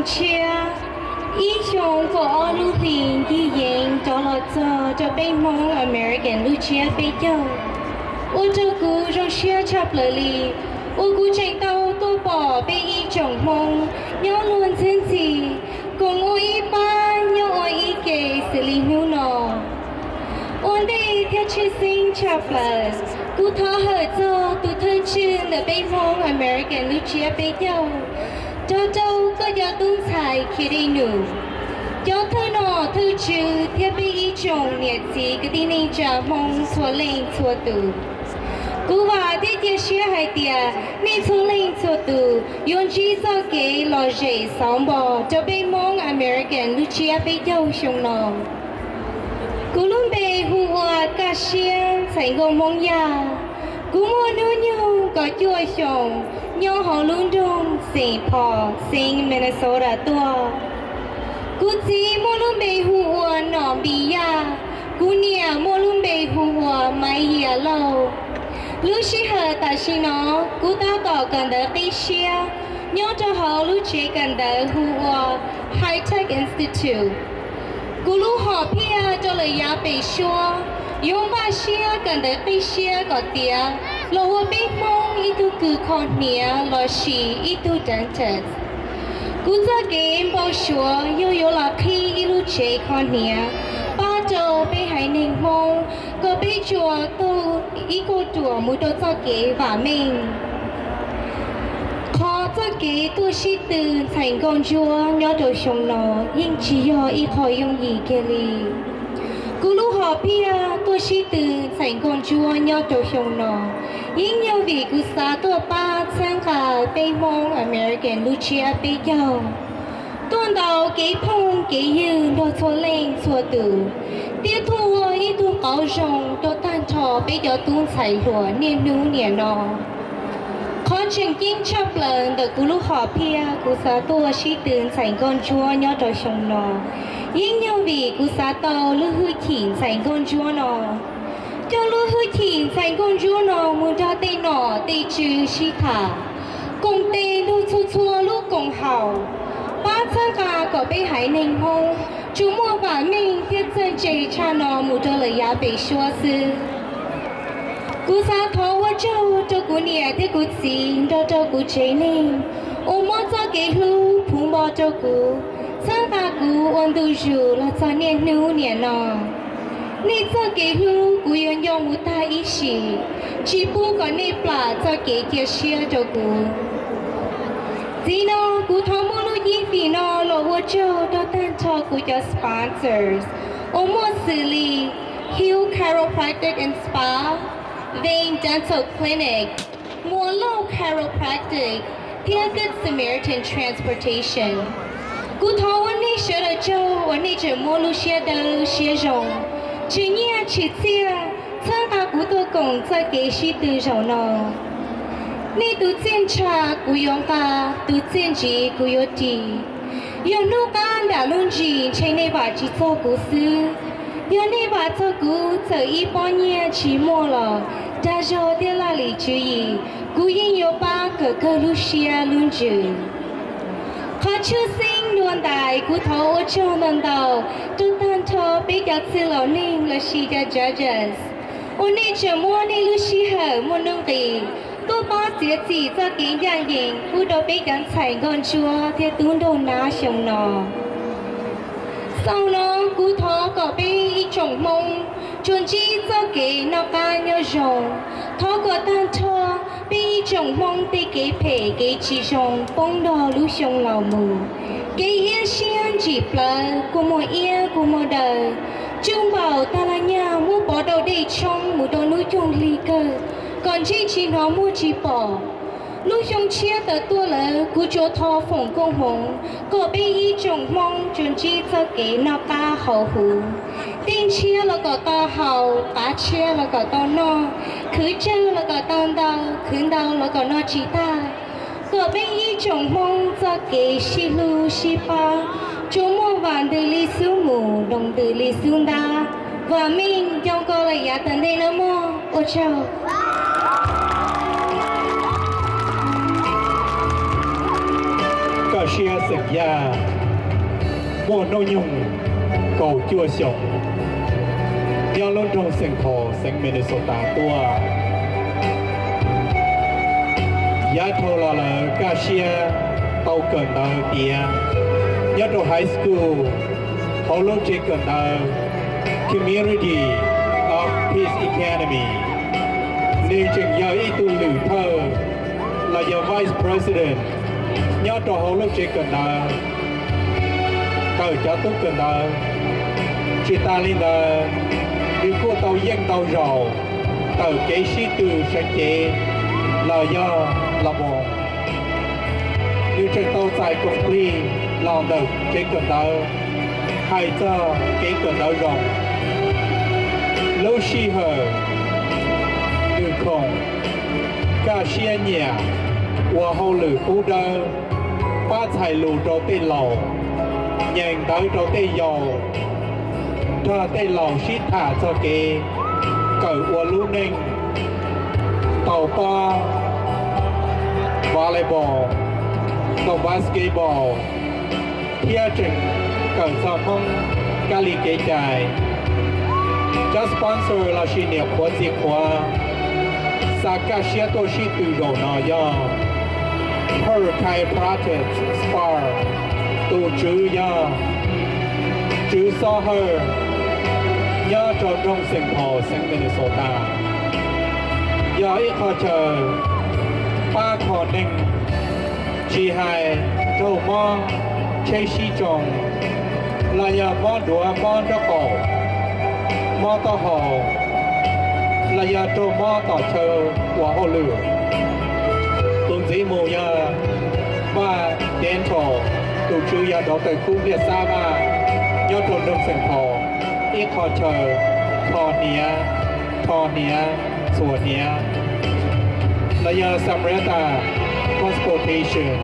Tshiab, ib xyoo kaum ob lub hlis ncig yees rov los txog rau peb Hmoob American lub tsiab peb caug, ua rau kuv zoo siab tshaj plaws li uas kuv tseem tau tuaj pom peb ib tsoom Hmoob nyob luag ntxhiab ntxhi koom ua ib pab nyob ua ib ke xws li hnub no. Ua ntej thiab tshwj xeeb tshaj plaws, kuv thov hawm txog tus thawj tswj ntawm peb Hmoob American lub tsiab peb caug, nrog rau koj cov tub ntxhais khiav dej num, cov thawj nom thawj tswv thiab peb ib tsoom niam txiv kwv tij neej tsa Hmoob txhua leej txhua tus. Kuv vam thiab cia siab hais tias nej txhua leej txhua tus yuav ntsib txoj kev lom zem xauv npo rau peb Hmoob American lub tsiab peb caug xyoo no. Kuv lub npe hu ua Kaj Siab Ntxhais Nkauj Hmoob Yaj. Kuv muaj hnub nyoog kaum cuaj xyoos, nyob hauv lub nroog Saint Paul, Saint Minnesota tuaj. Kuv txiv muaj lub npe hu ua Nom Npis Yaj, kuv niam muaj lub npe hu ua Maiv Yias Lauj. Lub sij hawm tam sim no kuv tab tom kawm ntawv qib siab nyob rau hauv lub tsev kawm ntawv hu ua High Tech Institute. Kuv lub hom phiaj rau lawm yav pem suab yuav npaj siab kawm ntawv qib siab kom tiav los ua peb Hmoob ib tug kws kho hniav lossis ib tug dentist. Kuv txoj kev npau suav yog yuav los qhib ib lub tsev kho hniav pab rau peb haiv neeg Hmoob kom peb tsuas taug ib kauj ruam mus rau txoj kev vam meej. Qhov txoj kev tuaj sib tw ntxhais nkauj ntsuab nyob rau xyoo no yeej tsis yog ib qho yooj yim kiag li. Kuv lub hom phiaj tuaj sib tw ntxhais nkauj ntsuab nyob rau xyoo no yeej yog vim kuv xav tuaj pab txhawb nqa peb Hmoob American lub tsiab peb caug, tuaj ntaus kev phooj kev ywg nrog txhua leej txhua tus, thiab tuaj ua ib tug qauv zoo rau tag nrho peb cov tub ntxhais hluas niaj hnub niam no. Qhov tseem ceeb tshaj plaws ntawm kuv lub hom phiaj kuv xav tuaj sib tw ntxhais nkauj ntsuab nyob rau xyoo no yeej yog vim kuv xav tau lub hwj chim ntxhais nkauj ntsuab no, coj lub hwj chim ntxhais nkauj ntsuab no mus nrog tej nom tej tswv sib tham, koom tes nrog txhua txhua lub koom haum, pab txhawb nqa kom peb haiv neeg Hmoob tsuas muaj vam meej thiab txawj ntse tshaj no mus rau lawm yav pem suab xwb. Kuv xav thov ua tsaug rau kuv niam thiab kuv txiv nrog rau kuv tsev neeg uas muab txoj kev hlub puv npo rau kuv, txhawb nqa kuv ua ntu zus los txog niaj hnub niam no. Nej txoj kev hlub kuv yuav nco mus tag ib sim, tsis pub kom nej plam txoj kev cia siab rau kuv. Txiv no kuv thov muab lub cib fim no los ua tsaug rau tag nrho kuv cov sponsors uas muaj xws li Hill Chiropractic and Spa, Vane Dental Clinic, Muas Lauj Chiropractic, thiab Good Samaritan Transportation. Kuv thov ua nej sawv daws tsaug uas nej tseem muab lub siab dawb siab zoo, tsim nyiaj tsim txiaj txhawb nqa kuv tuaj koom txoj kev sib tw zaum no. Nej tus txiaj ntsha kuv yuav nqa, tus txiaj ntsig kuv yuav ris. Yog hnub qab nram lub ntsis ntshe nej vam tsis txog kuv xwb, yog nej vam txog kuv txawm ib pob nyiaj tsis muaj los dag zog thiab laj lim tswv yim, kuv yeej yuav pab kawm kawg lub siab lub ntsws. Qhov tshwj xeeb dua ntais kuv thov ua tsaug ntau ntau rau tag nrho peb cov txwj laus neeg lossis cov judges uas nej tseem muab nej lub sij hawm muaj nuj nqis tuaj pab txiav txim txoj kev ncaj ncees pub rau peb cov ntxhais nkauj ntsuab thiab tub nraug nab xyoo no. Xaus no kuv thov kom peb ib tsoom Hmoob tsuas ntsib txoj kev noj qab nyob zoo. Thov kom tag nrho peb ib tsoom Hmoob tej kev phem kev tsis zoo poob nrog lub xyoo laus mus. Kev iab siab ntsim plawv kua muag iab kua muag daw, tsuj npaum tag laj nyaj muab pov rau dej tshoob mus rau hnub coog hli kawg, kom ntsej tsis hnov muag tsis pom. Lub xyoo tshiab tawm tuaj lawm kuv tsuas thov foom koob hmoov kom peb ib tsoom Hmoob tsuas ntsib txoj kev noj qab haus huv. Dej ntshiab los kom tau haus, qav tshiab los kom tau noj, khwv tsawg los kom tau ntau, khwv ntau los kom noj tsis tag. Kom peb ib tsoom Hmoob txoj kev sib hlub sib pab tsuas muaj vam ntws li xub mus, doos ntws li xub ntab, vam meej yoo ko lawm yav tom ntej nawb mog. Ua tsaug. Kaj siab xeem Yaj muaj hnub nyoog kaum cuaj xyoos, nyob lub nroog Saint Paul, xeev Minnesota tuaj. Yav dhau los lawm Kaj siab tau kawm ntawv tiav nyob rau high school hauv lub tsev kawm ntawv Community of Peace Academy. Nws tseem yog ib tug lwm thawj los yog vice president nyob rau hauv lub tsev kawm ntawv, kawm cov tub kawm ntawv. Tsis tas li ntawd, nws kuj tau yeej ntau zaus tawm kev sib tw seev cev los yog los mus. Nws tseem tau txais koom plig los ntawm tsev kawm ntawv hais txog kev kawm ntawv zoo. Lub sij hawm nws khoom, Kaj siab nyiam ua hauj lwm pub dawb, pab txhais lus rau tej laus, nyeem ntawv rau tej yau, nrog tej laus sib tham txog kev kawm ua lub neej, ntaus pob volleyball, ntaus basketball, thiab tseem kawm txog Hmoob kab li kev cai. Cov sponsor lossis niam qhuav txiv qhuav xa Kaj siab tuaj sib tw zaum no yog Pearl Chiropractic Spa, tus tswv yog Tswv Xob Hawj, nyob rau nroog Saint Paul, xeev Minnesota. Yog ib qho chaw pab kho neeg, tsis hais raug mob tsheb sib tsoo, los yog mob duav mob nraub qaum, mob taub hau, los yog raug mob tom chaw ua hauj lwm. Tus ntxiv mus yog Vaj Dental, tus tswv yog Doctor Kub Npliaj Xab Vaj, nyob rau nroog Saint Paul, ib qho chaw kho hniav, tho hniav, txhuam hniav. Los yog Samaritan Transportation,